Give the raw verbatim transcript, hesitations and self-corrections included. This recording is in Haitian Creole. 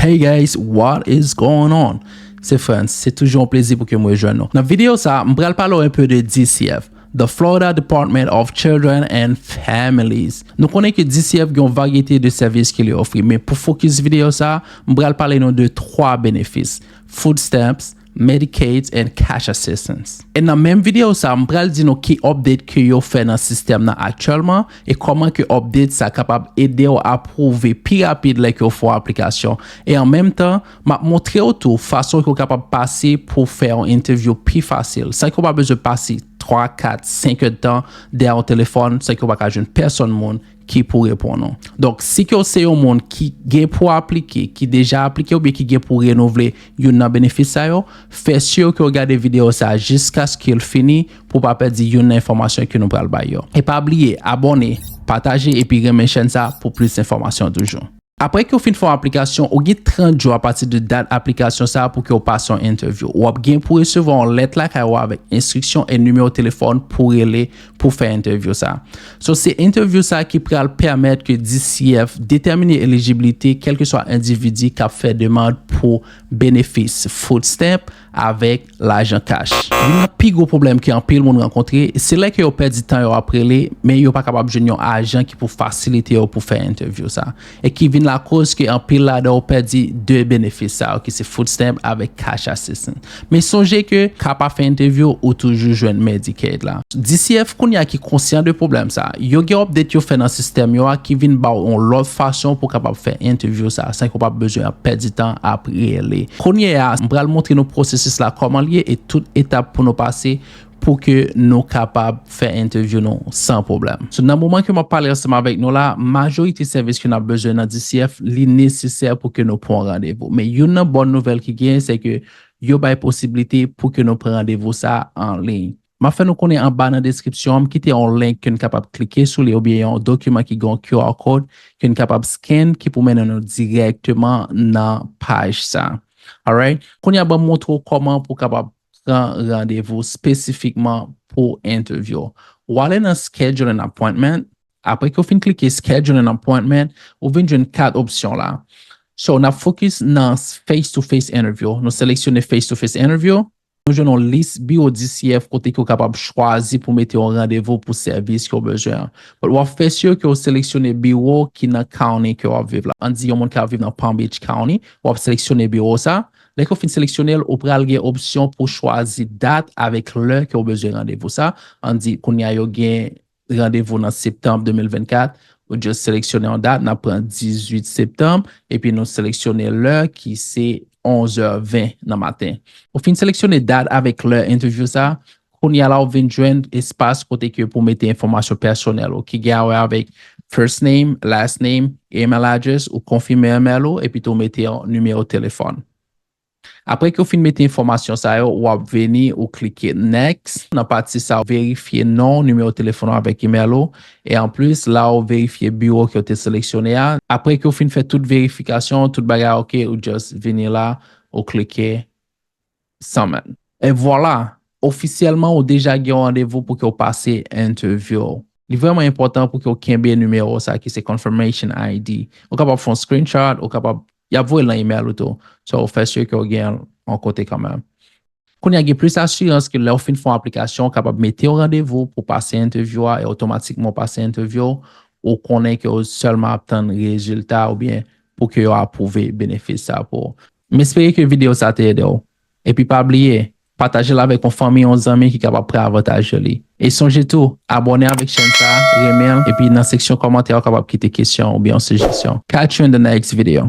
Hey guys, what is going on? Se Frantz, se toujou yon plezi pou ke m rejwenn nou. Nan videyo sa, m pral pale w enpe de D C F, the Florida Department of Children and Families. Nou konnen ke D C F gen yon varyete de sèvis ke li ofri, men pou fokis videyo sa, m pral pale nou de twa benefis: food stamps, Medicaid and cash assistance. E nan menm videyo sa, m pral di nou ki update ke yo fè nan sistèm nan aktyèlman e kòman ke update sa kapab ede w apwouve pi rapid lè ke w fè yon aplikasyon. E an menm tan, m ap montre w tou fason ke w kapab pase pou w fè yon entèvyou pi fasil, san ke w pa bezwen pase twa, kat, senk èdtan dèyè yon telefòn, san ke w pa ka jwenn pèsonn moun ki pou reponn ou. Donk, si ke w se yon moun ki gen pou aplike, ki deja aplike oubyen ki gen pou renouvle youn nan benefis sa yo, fè si ke w gade videyo sa jiskaske l fini pou w pa pèdi youn nan enfòmasyon ke nou pral bay yo. E pa bliye, abòne, pataje epi renmen chèn sa pou plis enfòmasyon toujou. Apre ke w fin fè yon aplikasyon, ou gen trant jou apati de dat aplikasyon sa a pou ke w pase yon entèvyou. W ap gen pou resevwa yon lèt lakay ou avèk enstriksyon e nimewo telefòn pou rele pou fè entèvyou sa a. So, se entèvyou sa a ki pral pèmèt ke D C F detèmine elijibilite kèlkeswa endividi k ap fè demann pou benefis food stamp avèk lajan kach. Youn nan pi gwo pwoblèm ke anpil moun rankontre, se lè ke yo pèdi tan yo ap rele, men yo pa kapab jwenn yon ajan ki pou fasilite yo pou fè entèvyou sa. E ki vin lakoz ke anpil ladan yo pèdi de benefis sa yo, ki se food stamp avèk cash assistance. Men sonje ke ka pa fè entèvyou, ou toujou jwenn Medicaid la. D C F kounye a ki konsyan de pwoblèm sa. Yo gen update yo fè nan sistèm yo a ki vin ba w yon lòt fason pou w kapab fè entèvyou sa, san ke w pa bezwen ap pèdi tan ap rele. Kounye a, m pral montre nou pwosesis la kòman l ye e tout etap pou nou pase pou ke nou kapab fè entèvyou nou san pwoblèm. So, nan moman ke m ap pale ansanm avèk nou la, majorite sèvis ke n ap bezwen nan D C F, li nesesè pou ke nou pran yon randevou. Men youn nan bòn nouvèl ki genyen, se ke yo bay posiblite pou ke nou pran randevou sa an liy. M ap fè nou konnen anba nan deskripsyon an, m kite yon link ke n kapab klike sou li oubyen yon dokiman ki gen yon Q R code ke n kapab scan ki pou mennen nou dirèkteman nan paj sa. Alright? Kounye a, ban m montre w kòman pou w kapab pran randevou espesifikman pou entèvyou. Ou ale nan Schedule an Appointment. Apre ke w fin klike Schedule an Appointment, ou vin jwenn kat opsyon la. So, n ap fokis nan face to face interview. Nou seleksyone face to face interview. Nou jwenn yon lis biwo D C F kote ke w kapab chwazi pou mete yon randevou pou sèvis ke w bezwen an. But w ap fè si ke w seleksyone biwo ki nan county ke w ap viv la. Ann di yon moun ki ap viv nan Palm Beach County, w ap seleksyone biwo sa. Lè ke w fin seleksyone l, ou pral gen opsyon pou chwazi dat avèk lè ke w bezwen randevou sa. Ann di, kounye a yo gen randevou nan septanm de mil vennkat, ou just seleksyone yon dat, n ap pran dizuit septanm, epi nou seleksyone lè ki se onz è ven nan maten. Ou fin seleksyone dat avèk lè entèvyou sa, kounye a la ou vin jwenn espas kote ke pou mete enfòmasyon pèsonèl ou, ki gen a wè avèk first name, last name, email address, ou konfime email ou, epi tou mete yon nimewo telefòn. Apre ke w fin mete enfòmasyon sa yo, w ap vini, ou klike Next. Nan pati sa, ou verifye non, nimewo telefòn ou avèk email ou. E anplis, la ou verifye biwo ke w te seleksyone a. Apre ke w fin fè tout verifikasyon, tout bagay oke, ou just vini la, ou klike Submit. E vwala, ofisyèlman, ou deja gen yon randevou pou ke w pase entèvyou. Li vrèman enpòtan pou ke w kenbe nimewo sa ki se confirmation I D. Ou kapab fè yon screenshot, ou kapab, y ap voye l nan email ou tou. So, fè si ke w gen l yon kote kanmenm. Kounye a gen plis asirans ke lè w fin fè yon aplikasyon, w kapab mete yon randevou pou pase entèvyou a, e otomatikman w pase entèvyou, ou konnen ke w sèlman ap tann rezilta oubyen pou ke yo apwouve benefis sa pou ou. M espere ke videyo sa te ede w. Epi pa bliye, pataje l avèk yon fanmi, yon zanmi ki kapab pran avantaj de li. E sonje tou, abòne avèk chèn sa, renmen l, epi nan seksyon kòmantè, ou kapab kite kesyon oubyen yon sijesyon. Catch you in the next video.